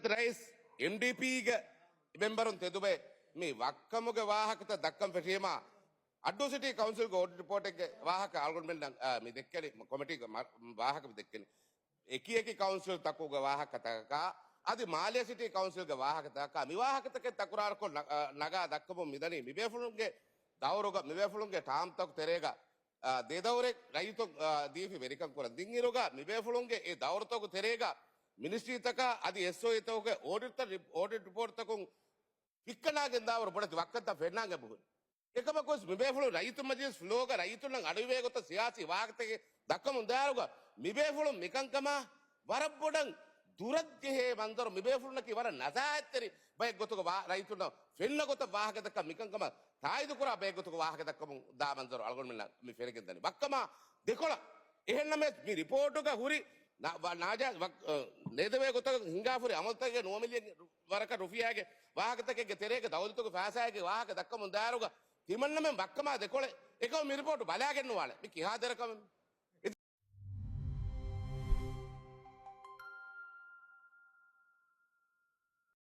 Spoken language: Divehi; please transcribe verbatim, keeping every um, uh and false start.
ރައީސް، އެމްޑީޕީގެ މެމްބަރުން ތެދުބައެއް މި ވައްކަމުގެ ވާހަކަތައް ދައްކަން ފެށީމާ، އައްޑޫ ސިޓީ ކައުންސިލްގެ އޮޑިޓް ރިޕޯޓެއްގެ ވާހަކަ އަޅުގަނޑުމެންނަށް، އާ، މި ދެއްކެނީ، ކޮމިޓީގެ މަ-، ވާހަކަ މި ދެއްކެނީ. އެކި އެކި ކައުންސިލް ތަކުގެ ވާހަކަތަކަކާ، އަދި މާލޭ ސިޓީ ކައުންސިލްގެ ވާހަކަތަކަކާ، މި ވާހަކަތަކެއް ތަކުރާރުކޮށް ނަ-، އާ، ނަގާ ދައްކަމުން މިދަނީ މިބޭފުޅުންގެ ދައުރުގަ، މިބޭފުޅުންގެ ޓާމްތަކު ތެރޭގަ، އާ، ދެ ދައުރެއް ރައްޔިތުން، އާ، ދީފި ވެރިކަން ކުރަން. ދިންއިރުގަ މިބޭފުޅުންގެ އެ ދައުރުތަކު ތެރޭގަ މިނިސްޓްރީތަކާ އަދި އެސްއޯއީތަކުގެ އޯޑިޓްތައް ރި-، އޯޑިޓް ރިޕޯޓްތަކުން ފިއްކަނާގެންދާވަރު ބޮޑެތި ވައްކަންތައް ފެންނާން އެބަހުރި. އެކަމަކުވެސް މިބޭފުޅުން ރައްޔިތުން މަޖިލިސް ފްލޯގަ ރައްޔިތުންނަށް އަޑުއިވޭ ގޮތަށް ސިޔާސީ ވާހަކަތަކެއް ދައްކަމުން ދާއިރުގަ މިބޭފުޅުން މިކަންކަމާ ވަރަށް ބޮޑަށް ދުރަށްޖެހޭ މަންޒަރު، މިބޭފުޅުންނަކީ ވަރަށް ނަޒާހަތްތެރި ބައެއް ގޮތުގަ ވާ-، ރައްޔިތުންނަށް ފެންނަ ގޮތަށް ވާހަކަ ދައްކާ މިކަންކަމަށް ތާއީދުކުރާ ބައެއް ގޮތުގަ ވާހަކަ ދައްކަމުން ދާ މަންޒަރު އަޅުގަނޑުމެންނަށް މި ފެނިގެން ދަނީ. ވައްކަމާ ދެކޮޅަށް. އެހެންނަމަވެސް މި ރިޕޯޓުގަ ހުރި ނާ-، ވަ-، ނާޖާ-، ވަ-، އަ، ނޭދެވޭ ގޮތަށް ހިނގާފުރި އަމަލުތަކެއް ނުވަ މިލިއަން ވަރަކަށް ރުފިޔާގެ ވާހަކަތަކެއްގެ ތެރޭގަ ދައުލަތުގެ ފައިސާއެއްގެ ވާހަކަ ދައްކަމުން ދާއިރުގަ ތިމަންނަމެން ވައްކަމާ ދެކޮޅެއް. އެކަމަ މި ރިޕޯޓު ބަލާގެން ނުވާނެ. މި ކިހާ ދެރަކަމެއް؟